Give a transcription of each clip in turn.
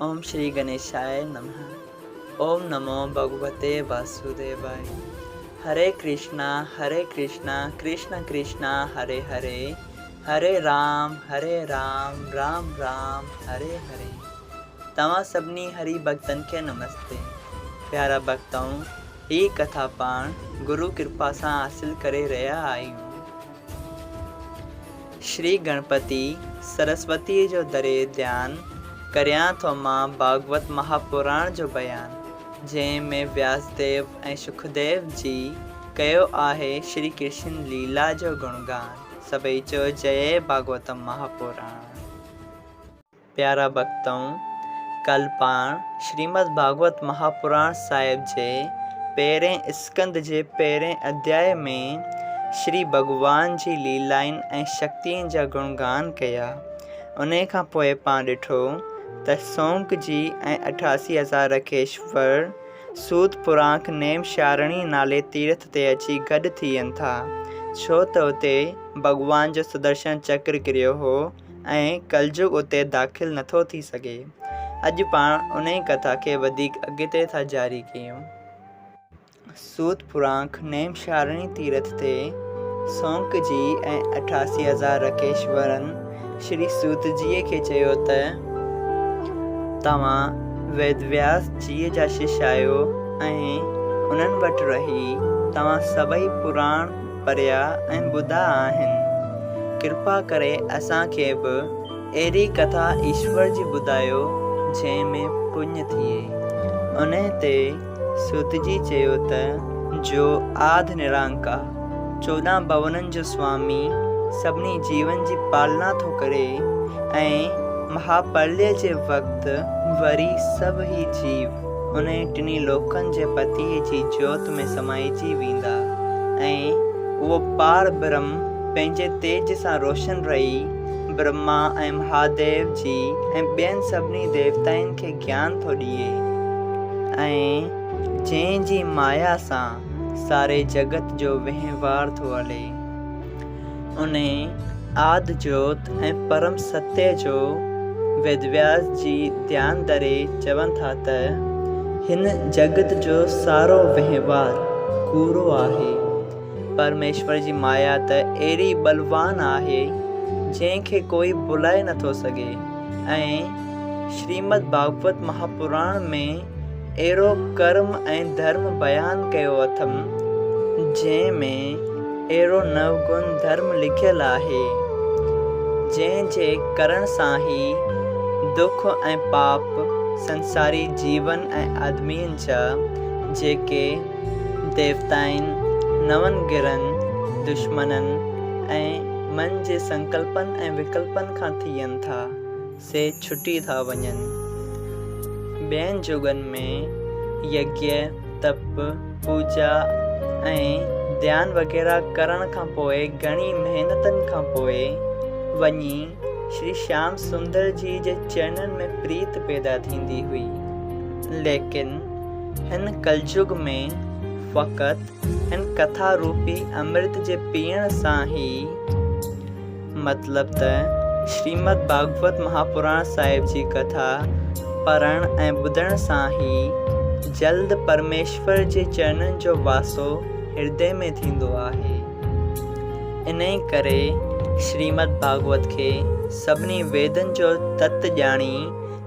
اوم شري گنيشاء نمه اوم نمو ڀڳوتي واسوديواء هري ڪرشنا هري ڪرشنا ڪرشنا ڪرشنا هري هري هري رام هري رام رام رام هري هري توهان سڀني هري ڀڳتن کي نمستي پيارا ڀڳتؤ هي ڪٿا پاڻ گرو ڪرپا سان حاصل ڪري رهيا آهيون. شري گڻپتي سرسوتيء جو دري ڌيان ڪريان ٿو مان ڀاڳوت مهاپراڻ جو بيان، جنهن ۾ وياسديو ۽ شڪديو جي ڪيو آهي شري ڪرشن ليلا جو گڻگان. سڀئي چئو جئي ڀاڳوتم مهاپراڻ. پيارا ڀڳتؤ! ڪل پاڻ شريمد ڀاڳوت مهاپراڻ صاحب جي پهرين اسڪنڌ جي پهرين اڌياء ۾ شري ڀڳوان جي ليلائن ۽ شڪتين جا گڻگان ڪيا. انهي کان پوء پاڻ ڏٺو ته سونڪ جي ۽ 88 هزار رکيشور سوت پرانک نيم شارڻي نالي تيرٿ تي اچي گڏ ٿين ٿا، ڇو ته اتي ڀڳوان جو سدرشن چڪر ڪريو هو. ۽ ڪلجگ اتي داخل نٿو ٿي سگهي. اڄ پاڻ انهي ڪٿا کي وڌيڪ اڳتي ٿا جاري ڪيون. سوت پرانک نيم شارڻي تيرٿ تي سونڪ جي ۽ 88 هزار رکيشورن شري سوت جيء کي چيو ته، توهان ويدوياس جيء جا شش آهيو ۽ انهن وٽ رهي توهان سڀئي پراڻ پڙهيا ۽ ٻڌا آهن. ڪرپا ڪري اسان کي به اهڙي ڪٿا ايشور جي ٻڌايو جنهن ۾ پڃ ٿئي. انهي تي سوتجي چيو ته جو آڌ نرانڪا، 14 ڀونن جو سوامي، سڀني جيون جي پالنا ٿو ڪري ۽ مهاپرليه جي وقت وري سڀ هي جيو انهي ٽنهي لوڪن جي پتيء جي جوت ۾ سمائجي ويندا ۽ اهو پار برهم پنهنجي تيج سان روشن رهي برهما ۽ مهاديو جي ۽ ٻين سڀني ديوتائن کي گيان ٿو ڏئي ۽ جنهن جي مايا سان ساري جڳت جو وهنوار ٿو هلي. انهي آد جوت ۽ پرم ستيه جو ويدوياس جي ڌيان ڌري چون ٿا ته. هن جڳت جو سارو وهنوار ڪوڙو آهي. پرميشور جي مايا ته اهڙي ٻلوان آهي، جنهن کي ڪوئي ڀلائي نٿو سگهي ۽ شريمد ڀاڳوت مهاپراڻ ۾ اهڙو ڪرم ۽ ڌرم بيان ڪيو اٿم، جنهن ۾ اهڙو نوگن ڌرم لکيل آهي، جنهن جي ڪرڻ سان هي دک ۽ پاپ سنساري جيون ۽ آدمين جا، جيڪي ديوتائن، نون گرهن، دشمنن ۽ من جي سنڪلپن ۽ وڪلپن کان ٿين ٿا. سي ڇٽي ٿا وڃن. ٻين جڳن ۾ يگيه، تپ، پوڄا ۽ ڌيان وغيره ڪرڻ کان پوء گهڻي محنتن کان پوء وڃي شري شيام سندر جي جي چرنن ۾ پريت پيدا ٿيندي هئي. ليڪن هن ڪلجگ ۾ فقط هن ڪٿا روپي امرت جي پيئڻ سان ئي مطلب ته شريمد ڀاڳوت مهاپراڻ صاحب جي ڪٿا پڙهڻ ۽ ٻڌڻ سان ئي جلد پرميشور جي چرنن جو واسو هردي ۾ ٿيندو آهي. انهي ڪري شريمد ڀاڳوت کي سڀني ويدن جو تت ڄاڻي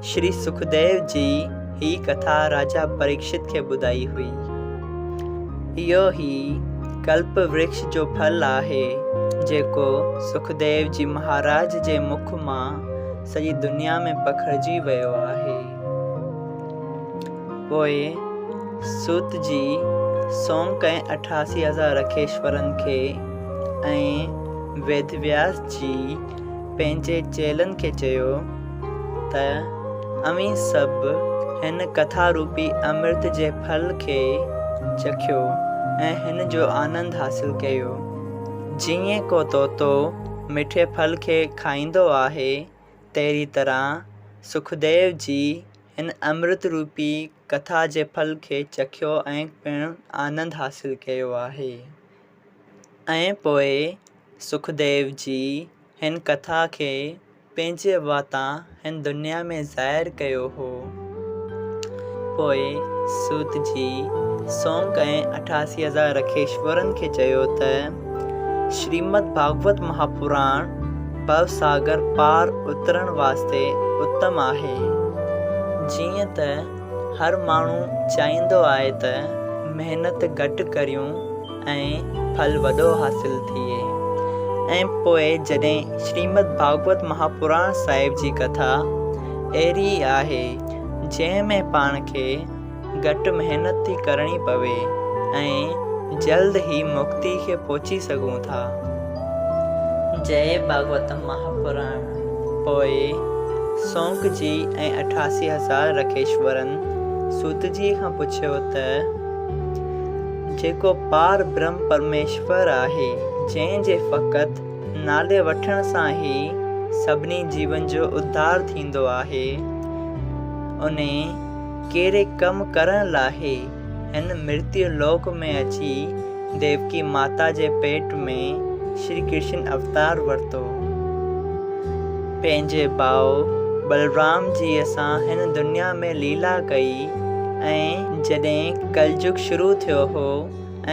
شري سکديو جي هي ڪٿا راجا پريڪشت کي ٻڌائي هئي. اهو ئي ڪلپ ورڪش جو ڦل آهي، جيڪو سکديو جي مهاراج جي مک مان سڄي دنيا ۾ پکڙجي ويو آهي. پوء سوت جي سونڪ ۽ 88 هزار رکيشورن کي ۽ ويدوياس جي پنهنجي چيلن کي چيو ته اوهين سڀ هن ڪٿا روپي امرت جي ڦل کي چکيو ۽ هن جو آنند حاصل ڪيو. جيئن ڪو طوطو مٺي ڦل کي کائيندو آهي، تهڙي طرح سکديو جي هن امرت روپي ڪٿا جي ڦل کي چکيو ۽ پڻ آنند حاصل ڪيو آهي. ۽ پوء سکديو جي هن ڪٿا کي پنهنجي واتان هن دنيا ۾ ظاهر ڪيو هو. پوء سوت جي سونڪ ۽ 88,000 رکيشورن کي چيو ته، شريمد ڀاڳوت مهاپراڻ ڀوساگر پار اترڻ واسطي اتم آهي. جيئن ته هر ماڻهو چاهيندو آهي ته محنت گهٽ ڪريون ۽ ڦل وڏو حاصل ٿئي ۽ پوء جڏهن شريمد ڀاڳوت مهاپراڻ صاحب جي ڪٿا اهڙي آهي جنهن ۾ پاڻ کي گهٽ محنت ٿي ڪرڻي پوي ۽ جلد ئي مڪتي کي پهچي سگهون ٿا. جئي ڀاڳوت مهاپراڻ. پوء سونڪ جي ۽ 88,000 رکيشورن سوت جي کان پڇيو ته. جيڪو پار برهم پرميشور آهي، جنهن جي فقط نالي وٺڻ سان ئي سڀني جيون جو اڌار ٿيندو آهي، انهي ڪهڙي ڪم ڪرڻ لاء هن مرتيو لوڪ ۾ اچي ديوڪي ماتا جي پيٽ ۾ شري ڪرشن اوتار ورتو. پنهنجي ڀاء بلرام جيء سان هن دنيا ۾ ليلا ڪئي ۽ جڏهن ڪلجگ شروع ٿيو هو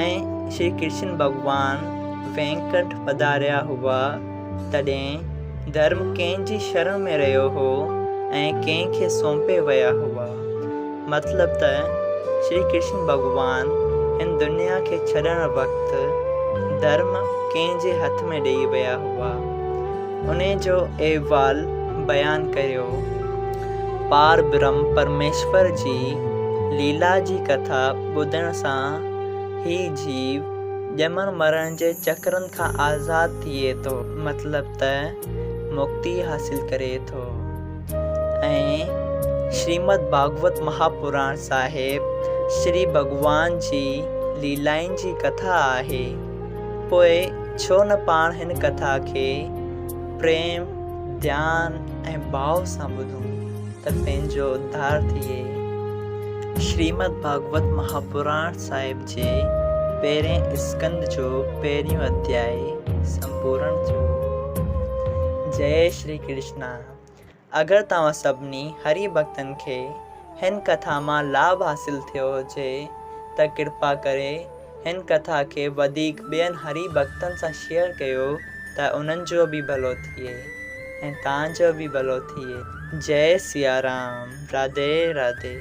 ۽ شري ڪرشن ڀڳوان وينڪنٺ پڌاريا هئا تڏهن ڌرم ڪنهن جي شرڻ ۾ رهيو هو ۽ ڪنهن کي سونپي ويا هئا. مطلب ته شري ڪرشن ڀڳوان هن دنيا کي ڇڏڻ وقت ڌرم ڪنهن جي هٿ ۾ ڏيئي ويا هئا، انهي جو احوال بيان ڪريو. پار برهم پرميشور جي ليلا جي ڪٿا ٻڌڻ سان هي جيو ڄمڻ مرڻ جي چڪرن کان آزاد ٿئي ٿو، مطلب ته مڪتي حاصل ڪري ٿو. ۽ شريمد ڀاڳوت مهاپراڻ صاحب شري ڀڳوان جي ليلائن جي ڪٿا آهي، پوء ڇو نه پاڻ هن ڪٿا کي پريم، ڌيان ۽ ڀاو سان ٻڌون ته پنهنجو اڌار ٿئي. شريمد ڀاڳوت مهاپراڻ صاحب جي پهرين اسڪنڌ جو پهريون اڌيائي سمپورڻ ٿيو. جئي شري ڪرشنا. اگر توهان سڀني هري ڀڳتن کي هن ڪٿا مان لاڀ حاصل ٿيو هجي ته ڪرپا ڪري هن ڪٿا کي وڌيڪ ٻين هري ڀڳتن سان شيئر ڪيو ته انهن جو به ڀلو ٿئي ۽ توهان جو به ڀلو ٿئي. جئي سيارام راڌي راڌي.